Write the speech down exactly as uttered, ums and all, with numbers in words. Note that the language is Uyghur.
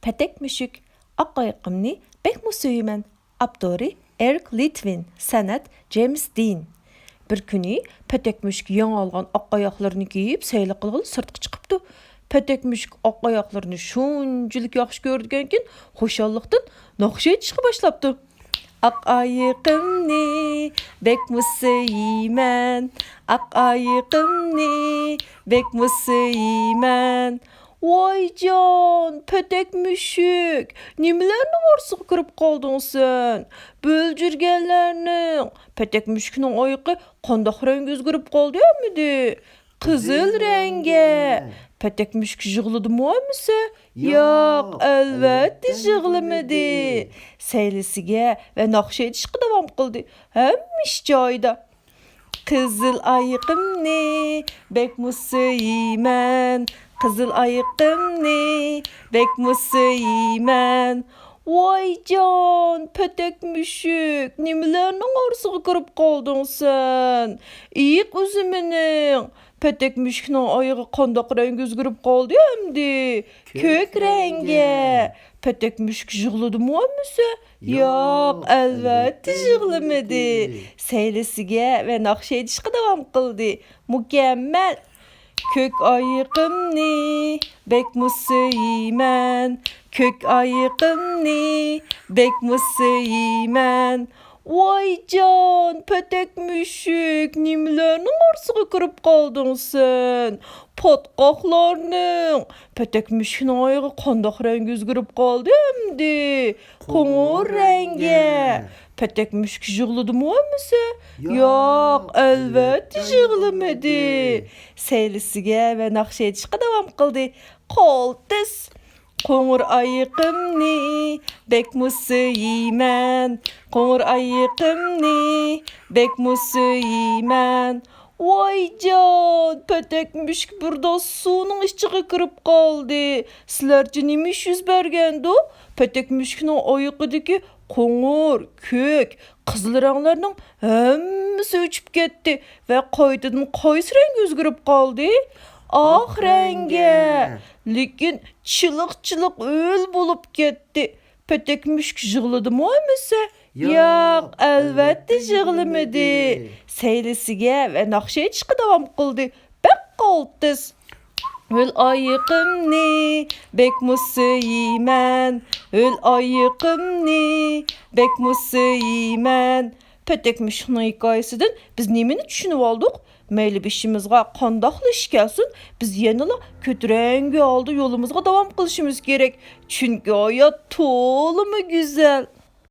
پەتەك مۈشۈك، ئاق ئايىقىمنى بەكمۇ سۆيىمەن. ئاپتورى: ئېرىك لىتۋىن، سەنئەت: جېيمىس دىن. بىر كۈنى پەتەك مۈشۈك يېڭى ئالغان ئاق ئاياقلىرىنى كىيىپ، سەيلە قىلغىلى سىرتقا چىقىپتۇ. پەتەك مۈشۈك ئاق ئاياقلىرىنى شۇنچىلىك ياخشى كۆرىدىكەنكىن، خۇشاللىقتىن ناخشا ئېيتىشقا باشلاپتۇ. ئاق ئايىقىمنى بەكمۇ سۆيىمەن، ئاق ئايىقىمنى بەكمۇ سۆيىمەن. ۋايجان، پەتەك مۈشۈك، نېمىلەرنىڭ ئارىسىغا كىرىپ قالدىڭ سەن؟ بۆلجۈرگەنلەرنىڭ، پەتەك مۈشۈكنىڭ ئايىقى قانداق رەڭگە ئۆزگىرىپ قالدى ئەمدى؟ قىزىل رەڭگە. پەتەك مۈشۈك يىغلىدىمۇ ئەمىسە؟ ياق، ئەلۋەتتە يىغلىمىدى. سەيلىسىگە ۋە ناخشا ئېيتىشقا داۋام قىلدى. ھەممە ئىش جايىدا. قىزىل ئايىقىمنى بەكمۇ سۆيىمەن، قىزىل ئايىقىمنى بەكمۇ سۆيىمەن. ۋايجان، پەتەك مۈشۈك، نېمىلەرنىڭ ئارىسىغا كىرىپ قالدىڭ سەن؟ ئېيىق ئۈزۈمىنىڭ، پەتەك مۈشۈكنىڭ ئايىغى قانداق رەڭگە ئۆزگىرىپ قالدى ئەمدى؟ كۆك رەڭگە. پەتەك مۈشۈك يىغلىدىمۇ ئەمىسە؟ ياق، ئەلۋەتتە يىغلىمىدى. سەيلىسىگە ۋە ناخشا ئېيتىشقا داۋام قىلدى. مۇكەممەل. كۆك ئايىقىمنى بەكمۇ سۆيىمەن، كۆك ئايىقىمنى بەكمۇ سۆيىمەن. ۋايجان، پەتەك مۈشۈك، نېمىلەرنىڭ ئارىسىغا كىرىپ قالدىڭ سەن؟ پاتقاقلارنىڭ، پەتەك مۈشۈكنىڭ ئايىغى قانداق رەڭگە ئۆزگىرىپ قالدى ئەمدى؟ قوڭۇر رەڭگە. پەتەك مۈشۈك يىغلىدىمۇ ئەمىسە؟ ياق، ئەلۋەتتە يىغلىمىدى. سەيلىسىگە ۋە ناخشا ئېيتىشقا داۋام قىلدى. قالتىس. قوڭۇر ئايىقىمنى بەكمۇ سۆيىمەن، قوڭۇر ئايىقىمنى بەكمۇ سۆيىمەن. ۋايجان، پەتەك مۈشۈك بىرداس سۇنىڭ ئىچىگە كىرىپ قالدى. سىلەرچە نېمە ئىش يۈز بەرگەندۇ؟ پەتەك مۈشۈكنىڭ ئايىقىدىكى قوڭۇر، كۆك، قىزىل رەڭلەرنىڭ ھەممىسى ئۆچۈپ كەتتى ۋە قايتىدىن قايسى رەڭگە ئۆزگىرىپ قالدى؟ ئاق رەڭگە. لېكىن چىلىق-چىلىق ھۆل بولۇپ كەتتى. پەتەك مۈشۈك يىغلىدىمۇ ئەمىسە؟ ياق، ئەلۋەتتە يىغلىمىدى. سەيلىسىگە ۋە ناخشا ئېيتىشقا داۋام قىلدى. بەك قالتىس. ھۆل ئايىقىمنى بەكمۇ سۆيىمەن، ھۆل ئايىقىمنى بەكمۇ سۆيىمەن. پەتەك مۈشۈكنىڭ ھېكايىسىدىن بىز نېمىنى چۈشىنىۋالدۇق؟ مەيلى بېشىمىزغا قانداقلا ئىش كەلسۇن، بىز يەنىلا كۆتۈرەڭگۈ ھالدا يولىمىزغا داۋام قىلىشىمىز كېرەك. چۈنكى ھايات تولىمۇ گۈزەل.